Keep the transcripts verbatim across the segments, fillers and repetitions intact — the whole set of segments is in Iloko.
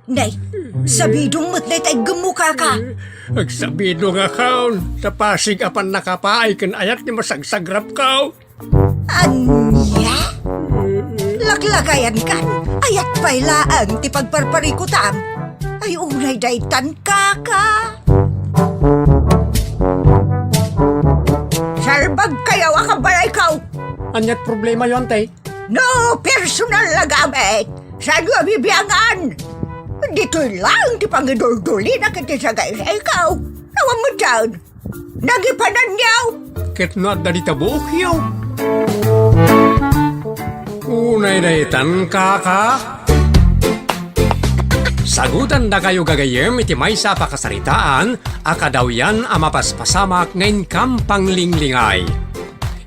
Nay, sabidong met dayta iggemmo, kaka. Agsabidongakon, ta pasig a pannakapaay ken ayat ti masagsagrapko. Ania? Laklakayankan, ayat pay laeng ti pagparparikutam. Ay, unay daytan, kaka. Salbagkayo a kabalayko. Ania't problemayo, ante? No personal a gamit, saanyo a bibiangan? Ditoy laeng ti pangiduldulina ket ti sagaysayko. Awan met daan. Nagipananyo! Ket no adda dita buokyo. Unay daytan, kaka. Sagutandakayo gagayyem iti maysa a pakasaritaan a kadawyan a mapaspasamak nga inkam panglinglingay.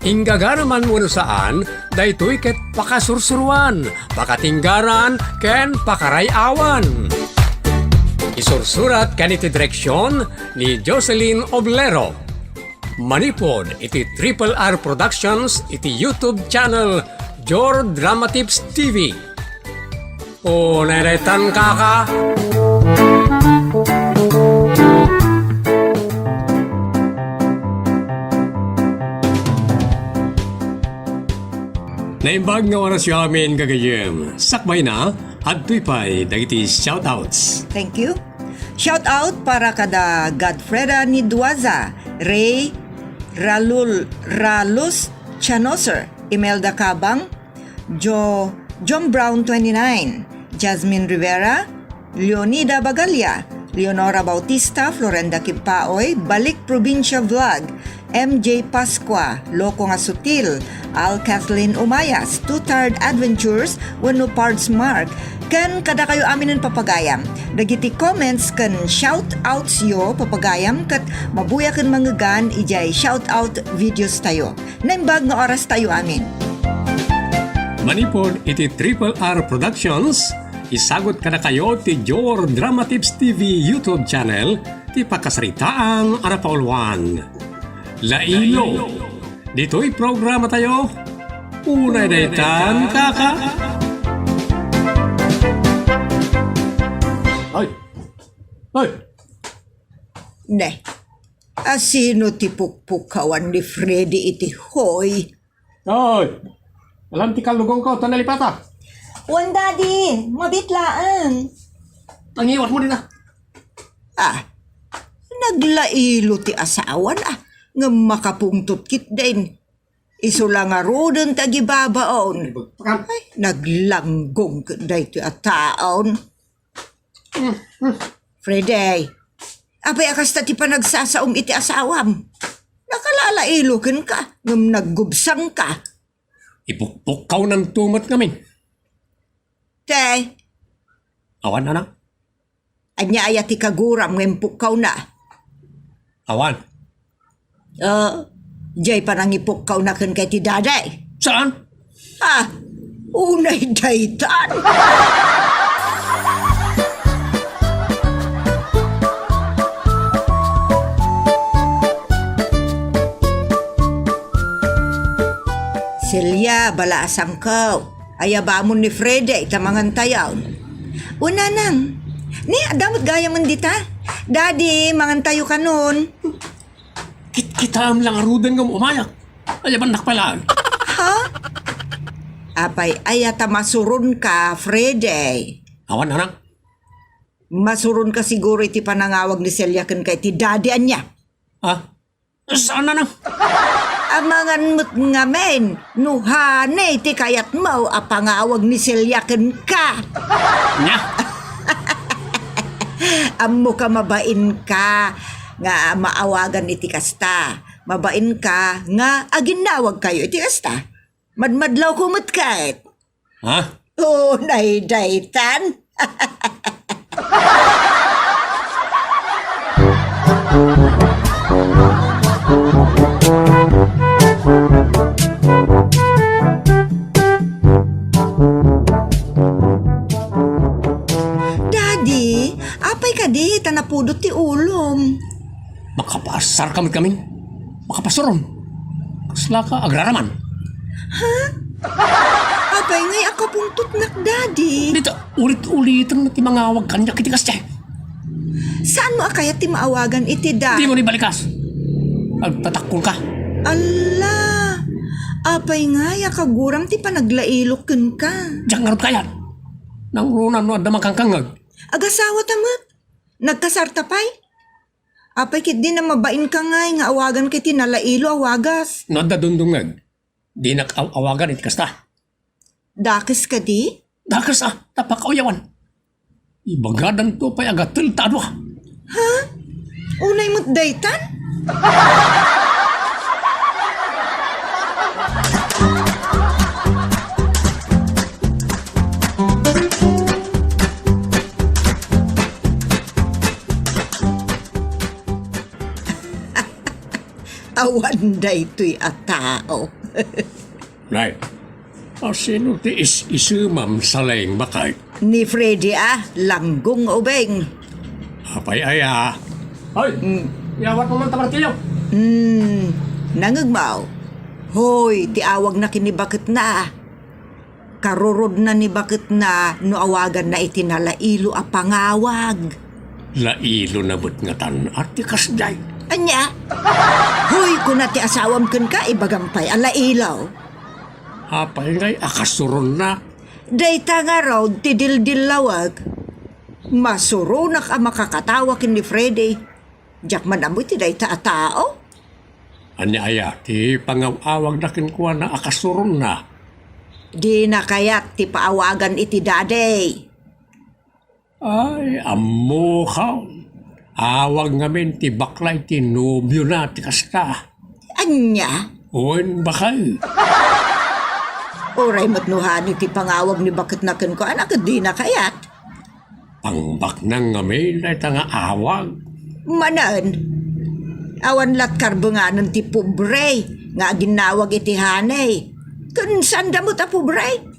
Inggagaraman wenno saan, daytoy ket pakasursuroan, pakatinggaran, ken pakaray-awan. Isursurat ken iti direksion ni Jocelyn Oblero. Manipud iti Triple R Productions iti YouTube channel Jor Dramatips T V. O, nairetan, kaka. Naimbag nga orasyo amin, gagayyem. Sakbayna, adtoy pay dagiti shoutouts. Thank you. Shout out para kada Godfreda Niduaza, Ray Ralul, Ralus Chanoser, Imelda Cabang, Jo, John Brown twenty-nine, Jasmine Rivera, Leonida Bagalia, Leonora Bautista, Florenda Kimpaoy, Balik Probinsya Vlog, M J Pascua, Loko nga Sutil, Al Kathleen Umayas, Two Tired Adventures, wenno Pards Mark, ken kadakayo aminen papagayam. Dagiti comments ken shoutouts yo, papagayam, ket mabuyaken mangngegan idiay shoutout videos tayo. Naimbag nga oras tayo amin. Manipud iti Triple R Productions, isagut kadakayo ti Jor Dramatips T V YouTube channel ti pakasaritaan a napauluan. Lailo, ditoy programa tayo, unay daytan, kaka. Ay! Ay! Ne, asino ti pukpukawan ni Freddy iti hoy? Oy, alam ti kallugongko, ta nalipata. Wen, Daddy, mabit laeng. Tangiwat mo din, ah. Ah, naglailo ti asawan, ah, ngem makapungtot ketdin. Isu la ngaruden ti agibabaon. Ay, naglanggong ketdi daytoy a taon. Freddy, apay a kasta ti panagsasaom iti asawam? Nakalalailo kenka, ngem naggubsangka. Ipukpukkawnan to met ngamin. Te. Awan, anak. Ania aya ti kaguram nga impukkawna? Awan. Ah, diay panangipukkawna kenka iti Daddy. Saan? Ah, unay daytan. Celia, balaasangko. Ayabamon ni Freddy ita mangantayon. O, nanang, ni, adda met gayamen dita. Daddy, mangantayo kanon. Kitkitaem la ngaruden ngem umayak. Ayabannak pay laeng. Ha? Apay aya ta masuronka, Freddy? Awan, nanang. Masuronka siguro iti panangawag ni Celia kenka iti Daddy, ania? Ha? Saan, nanang? Amangan met ngamin no hane ti kayatmo a pangawag ni Celia kenka. Nia? Ammoka, mabainka nga maawagan iti kasta. Mabainka nga aginnawagkayo iti kasta. Madmadlawko met ket. Ha? O, naydaytan. Daddy, apay kadi ta napudot ti ulom? Makapaasar kami, kami. Makapasuron. Kasla ka agraraman. Ha? At Apay ngay a kapungtotnak, Daddy? Dita, ulit-uliten ti mangawag kaniak iti kasdiay. Saanmo a kayat ti maawagan iti da? Dimo ni balikas. Agtatakkolka. Alla! Apay ngay a kaguram ti panaglailok kenka? Diak ngarud kayat. Nangruna no adda makangkangngeg. Agasawata met. Nagkasarta pay. Apay ketdi a mabainka ngay nga awaganka iti nalailo a wagas? No adda dungdungngeg, dinak aw-awagan iti kasta. Dakes kadi? Dakes a, ta pakayawan. Ibagadanto pay a gatel ta adu a. Ha? Unay met daytan? Awan daytoy a tao. Nay, a sino ti is-isemam sa laing bakay? Ni Freddy a, langgong ubing. Apay aya? Hoy! Mm. Iyawatmo man ta martilyo! Hmm, nangegmo. Hoy, ti awagna ken ni baketna. Karurodna ni baketna no awaganna iti nalailo a pangawag. Lailona met ngatan a ti kasdiay. Ania? Hoy, kuna ti asawam kenka, ibagam pay a lailo. Apay ngay a kasuronna? Dayta ngarud ti dildillawek. Masuronak a makakatawa ken ni Freddy. Diak man ammo iti dayta a tao. Ania aya ti pangaw-awagda kenkuana a kasuronna? Dina kayat ti paawagan iti Daddy. Ay, ammoka. Awag ngamin ti bakla iti nobiona ti kasta. Ania? Wen, bakay. Uray met no hani ti pangawag ni baketna kenkuana ket dina kayat. Pangbaknang ngamin dayta nga awag. Manen, awan lat karbenganen ti pobre nga aginnawag iti hani. Ken saanda met a pobre?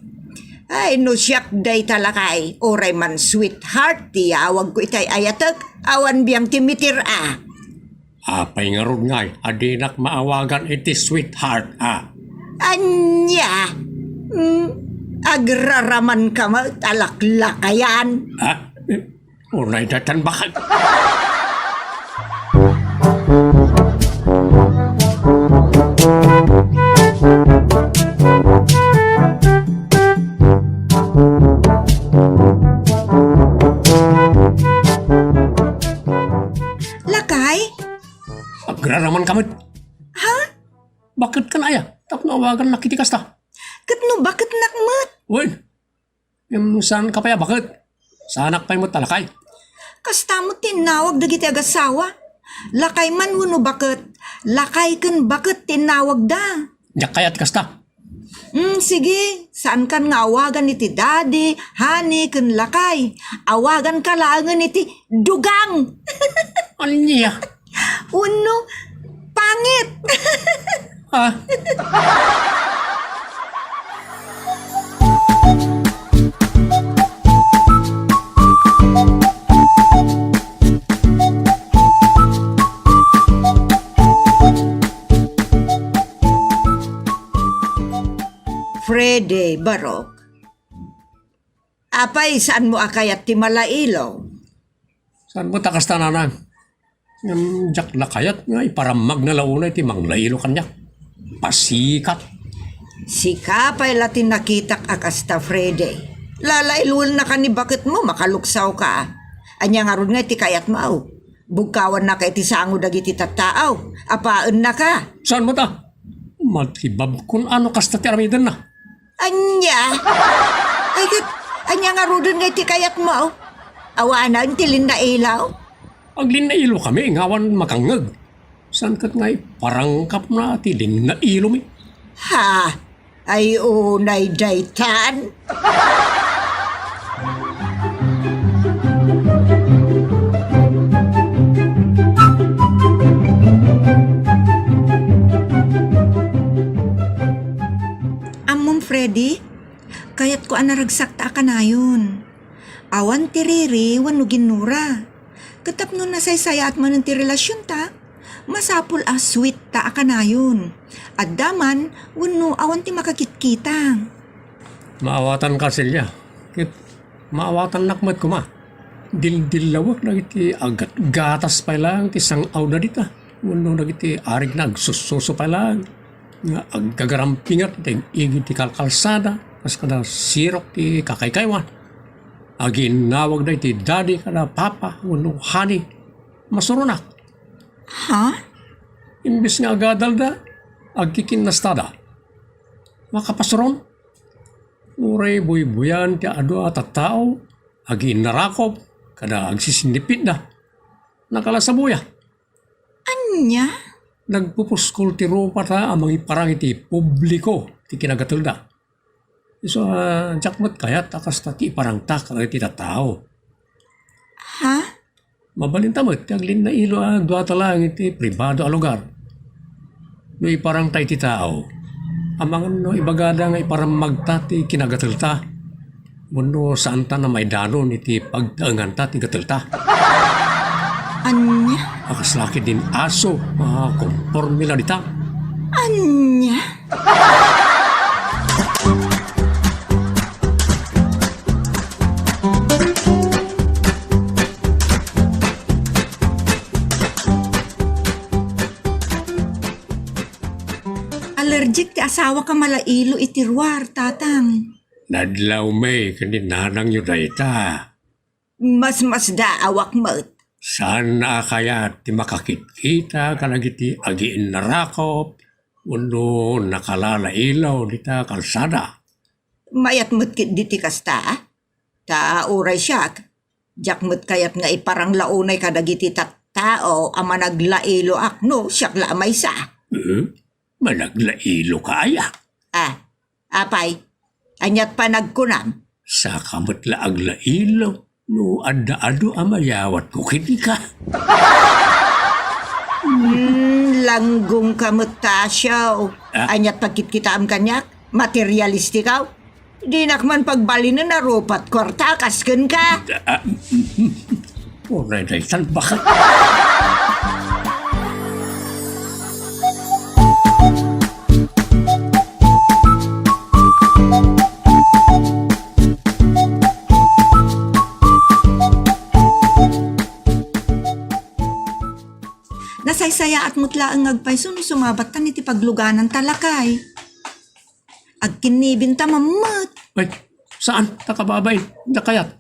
Ay, no siak dayta lakay, uray man sweetheart ti awagko itay ayatek, awan biang ti mitir a. Apay ngarud ngay a dinak maawagan iti sweetheart a? Ania? Hmm? Agraramanka met a laklakayan? Ha? Unay daytan bakay. Lakay? Agraramanka met. Ha? Baketkan aya tapno awagannak iti kasta? Ket no baketnak met? Wen, ngem saanka pay a baket. Saanak pay met a lakay. Kasta met ti innawag dagiti agasawa. Lakay man wenno baket, lakay ken baket ti innawagda. Diak kayat kasta. Hmm, sige, saankan nga awagan iti daddy, honey, ken lakay. Awaganka laengen iti dugang. Ania? Wenno pangit. Ah. Freddy, barok. Apay, saanmo a kayat ti malailo? Saanmo ta kasta, nanang? Ngem diak la kayat nga iparammagna la unay ti manglailo kaniak. Pasikat. Sika pay la ti nakitak a kasta, Freddy. Lalailowennaka ni baketmo, makaluksawka. Ania ngarud nga iti kayatmo? Bugkawannaka iti sango dagiti tattao. Apaennaka. Saanmo ta? Matibabkon a no kasta ti aramidenna. Ania? Ay, ket, ania ngaruden nga iti kayatmo? Awanen ti linnailaw? Aglinnailokami nga awan makangngeg. Saan ket nga iparangkapna ti linnailomi? Ha? Ay, unay daytan? Ammom, Freddy, kayatko a naragsakta a kanayon. Awan ti riri wenno ginnura. Ket tapno nasaysayaat manen ti relasionta, masapul a sweet ta a kanayon. Adda man wenno awan ti makakitkita. Maawatanka, Celia. Ket maawatannak met koma. Dildillawek dagiti agatgatas pay laeng ti sang-awda dita. Wenno dagiti arigna agsussuso pay laeng nga aggagarampinget iti ig-igid ti kalkalsada, kas kada sirok ti kakaykaywan. Agiinnawagda iti daddy kada papa wenno honey. Masuronak. Ha? Imbes nga agadalda, agkikinnastada. Makapasuron? Uray buybuyan ti adu a tattao, agiinnarakop, kada agsisinnipitda. Nakalasabuya. Ania? Nagpupuskol ti rupata a mangiparang iti publiko ti kinagatelda. Isu a, diak met kayat a kasta ti iparangta kadagiti tattao. Ha? Mabalinta met ti aglinnailo a duata laeng iti pribado a lugar. No iparangta iti tao, amangan no ibagada nga iparammagta ti kinagatelta, wenno saanta a maidanon iti pagtaenganta ti gatelta. Ania? A kasla ketdin aso, a komporme la dita. Ania? Allergic ti asawak a malailo iti ruar, Tatang. Nadlawmi ken ni nanangyo dayta. Masmasdaawak met. Saanna a kayat ti makakitkita kadagiti agiinnarakop wenno nakalalailo dita kalsada? Mayat met ketdi ti kasta. Ta uray siak, diak met kayat nga iparang la unay kadagiti tattao a managlailoak no siak la a maysa. Hmm? Managlailoka aya? Ah, apay, aniat pay nagkunam? Saka met la aglailo no adda adu a mayawatko kenka. Hmm, langgongka met, Tasio. Ah? Aniat pagkitkitaam kaniak? Materialistikaw? Dinak man pagbalinen a rupat kuarta kas kenka. Ah, uray daytan, bakit? Nasaysayaat met laeng nga agpayso no sumabattan iti paglugananta, lakay. Agkinnibinta mammet. Ay, saan? Ta kababain, diak kayat.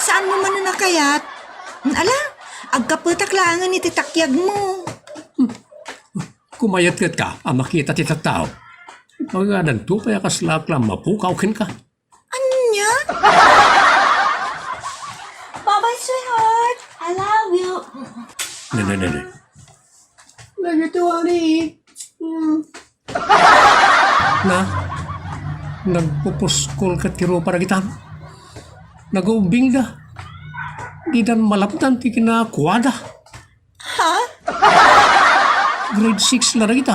Saanmo manen a kayat? Ala, agkapetak laengen iti takyagmo. Kumayatketka a makita ti tattao. Magadanto pay a kasla ak la mapukaw kenka. Ania? Bye-bye, sweetheart. I love you. Ne, ne, ne, ne. Love you too, honey. Mm. Na, nagpupuskol ket ti rupa dagitan. Nag-ubbingda. Didan malapdan ti kinakuada. Ha? Grade six la dagita.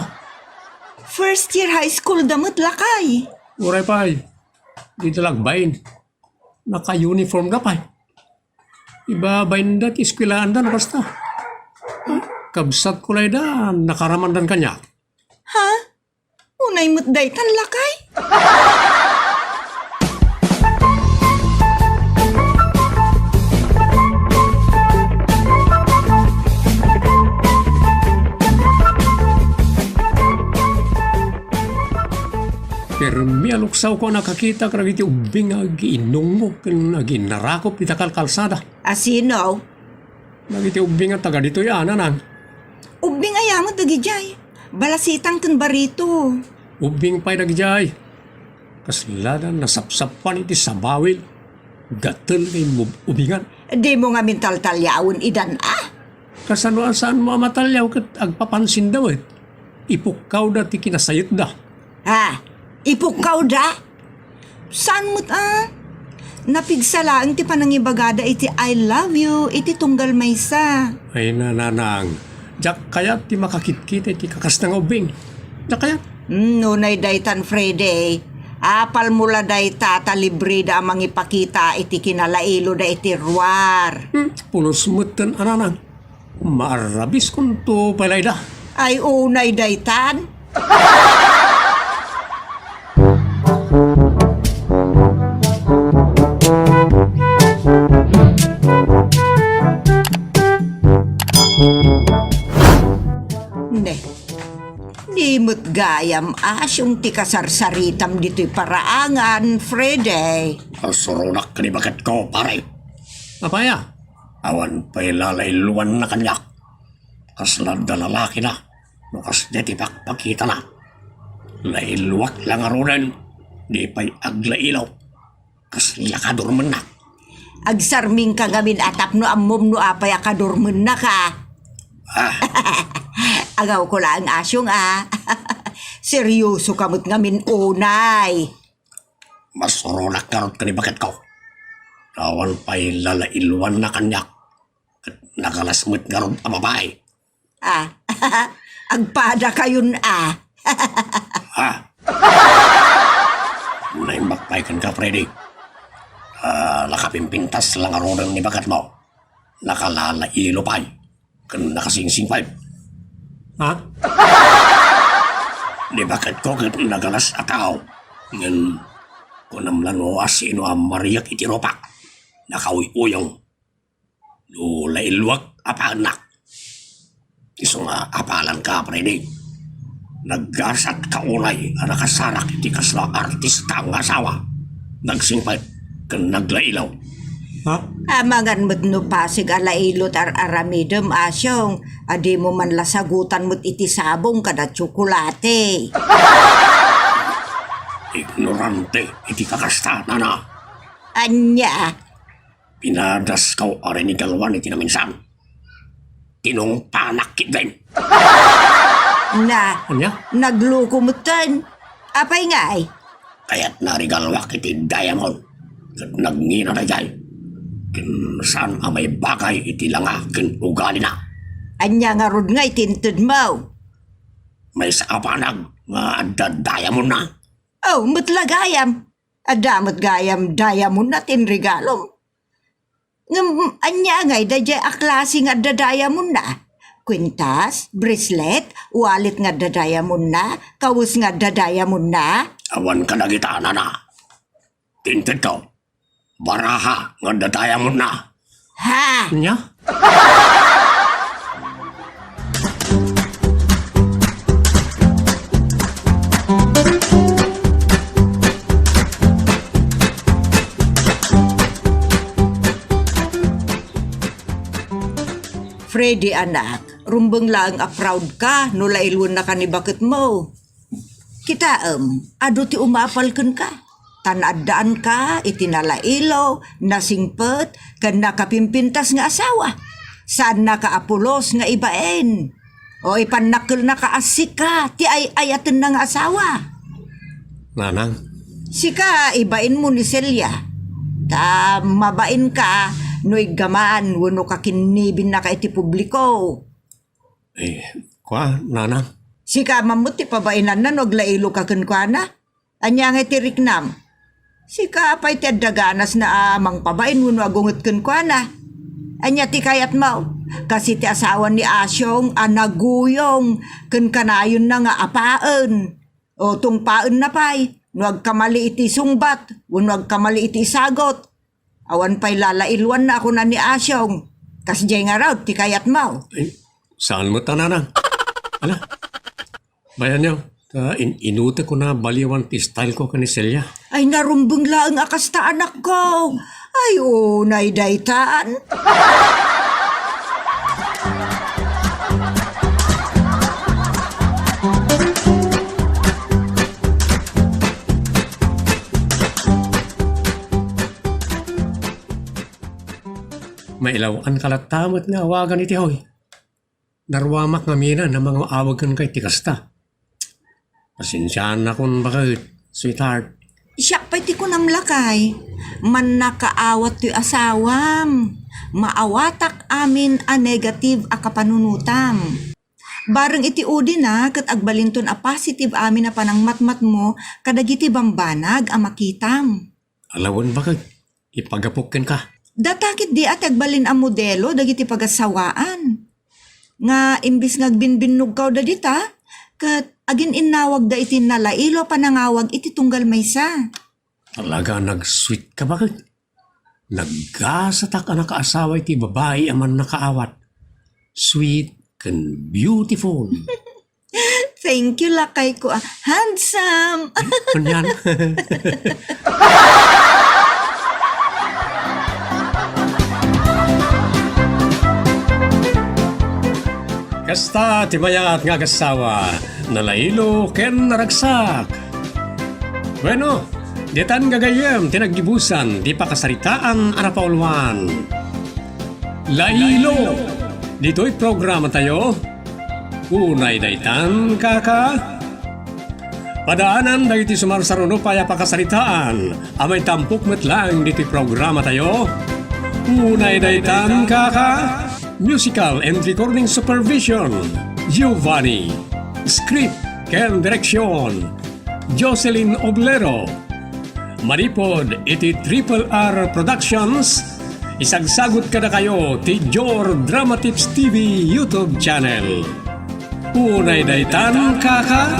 First year high school da met, lakay. Uray pay. Dita la agbain. Naka-uniform da pay. Ibabainda ti eskwelaanda no kasta. Kabsatko la ida, nakaramandan kaniak. Ha? Unay met daytan, lakay? Permi a luksawko a nakakita kadagiti ubbing nga agiinungngog ken agiinnarakop ita kalkalsada. A sino? Dagiti ubbing a taga ditoy a, Nanang. Ubbing aya met dagidiay? Balasitang ken barito. Ubbing pay dagidiay. Kaslada nasapsappan iti sabawil. Gatel nga immub-ubingan. Dimo ngamin taltaliawen idan a? Kasano a saanmo a mataliaw ket agpapansinda met? Ipukkawda ti kinasayetda. Ha? Ipukkawda? Saan met a? Napigsa laeng ti panangibagada iti "I love you" iti tunggal maysa. Ay, Nanang, diak kayat ti makakitkita iti kakasta nga ubbing. Diak kayat. Hmm, nunay daytan, Freddy. Apalmo la dayta ta libreda a mangipakita iti kinalailoda iti ruar. Hmm, pulos metten a, Nanang. Maarrabiskonto pay la ida. Ay, unay daytan. Ayam a siung ti kasarsaritam ditoy paraangan, Freddy. Asuronak ken ni baketko, pare. Apaya? Awan pay lalailuanna kaniak. Kasla adda lalakina, no kasdiay ti pakpakitana. Lailuak la ngaruden, di pay aglailo. Kasla kadurmennak. Agsarmingka ngamin a tapno ammom no apay a kadurmennaka. Ah. Agawko laeng a siung a. Seryosoka met ngamin unay. Masuronak ngarud ken ni baketko. Awan pay lalailuanna kaniak. Ket nagalas met ngarud a babai. Ah, agpadakayon a. Ha? Naimbag pay kenka, Freddy. Ah, nakapimpintas la ngaruden ni baketmo. Nakalalailo pay. Ken nakasingsing pay. Ha? Ni baketko ket nagalas a tao. Ngem kunam la no asino a mariek iti rupak. Nakauyuyong. No lailuak, apaennak. Isu nga apalanka, Freddy. Naggasatka unay a nakasarak iti kasla artista nga asawa. Nagsingpet ken naglailaw. Ha? Amangan met no pasig a lailo ti ar-aramidem, a siung, a dimo man la sagutan met iti sabong kada tsokolate. Ignorante iti kakasta, nana. Ania? Pinadaskaw a rinigaluan iti naminsan. Tinungpanak ketdin. Na, ania? Nagluko metten. Apay ngay? Kayatna a rigaluak iti diamond. Ket nagngina daydiay. Ken saan a maibagay iti langa ken ugalina. Ania ngarud ngay ti intedmo? Maysa a banag nga adda diamondna. Oh, met la gayam. Adda met gayam diamondna ti inregalom. Ngem ania ngay daydiay a klase nga adda diamondna? Kwintas, bracelet, wallet nga adda diamondna, kawes nga adda diamondna? Awan kadagita, nana. Ti intedko, baraha nga adda diamondna. Ha? Ania? Freddy, anak, rumbeng laeng a proud ka no lailuennaka ni baketmo. Kitaem, adu ti umapal kenka. Tan addaanka iti nalailaw, nasingpet, ken nakapimpintas nga asawa. Saannaka a pulos nga ibain. O ipannakkelnaka a sika ti ay-ayatenna nga asawa. Nanang. Sika, ibainmo ni Celia. Ta mabainka no iggaman wenno kakinnibinnaka iti publiko. Eh, kua, nanang. Sika man met ti pabainanna no aglailoka kenkuana. Ania ngay ti riknam? Sika pay ti adda ganasna a mangpabain wenno agunget kenkuana. Ania ti kayatmo? Kas iti asawa ni Asyong a naguyong ken kanayonna nga apaen. O tungpaenna pay no agkamali iti sungbat wenno agkamali iti isagut. Awan pay lalailuanna a kuna ni Asyong. Kasdiay ngarud ti kayatmo. Ay, saan met a, nanang? Ala, bayanyo, ta in-, inutek ko na baliwan ti style ko ken ni Celia. Ay, narumbeng laeng a kasta, anakko. Ay, unay daytan. Mailaw-anka latta met nga awagan iti hoy. Naruamak ngamin a mangaw-awag kenka iti kasta. Pasensiaannakon baket, sweetheart. Siak pay ti kunam, lakay. Mannakaawat toy asawam. Maawatak amin a negative a kapanunotam. Bareng iti udina ket agbalinton a positive amin a panangmatmatmo kadagiti bambanag a makitam. Ala wen baket, ipagapok kenka. Data ketdi a ti agbalin a modelo dagiti pagasawaan. Nga imbes nga agbinbinnogkaw dadita, ket agin-innawagda iti nalailo a panangawag iti tunggal maysa. Talaga nag-sweet ka baket. Naggasatak a nakaasawa iti babai a mannakaawat. Sweet ken beautiful. Thank you, lakay ko, ah. Handsome! Kunyan. Kasta ti mayat nga agassawa, nalailo ken naragsak. Bueno, ditan gagayyem ti naggibusan ti pakasaritaan a napauluan. Lailo, ditoy programa tayo, Unay daytan, kaka? Padaanan dagiti sumarsaruno pay a pakasaritaan a maitampok met laeng ditoy programa tayo. Unay daytan, kaka? Musical and recording supervision, Giovanni. Script ken direksyon, Jocelyn Oblero. Manipud iti Triple R Productions, isagsagut kadakayo ti Jor Dramatips T V YouTube channel. Unay daytan, kaka?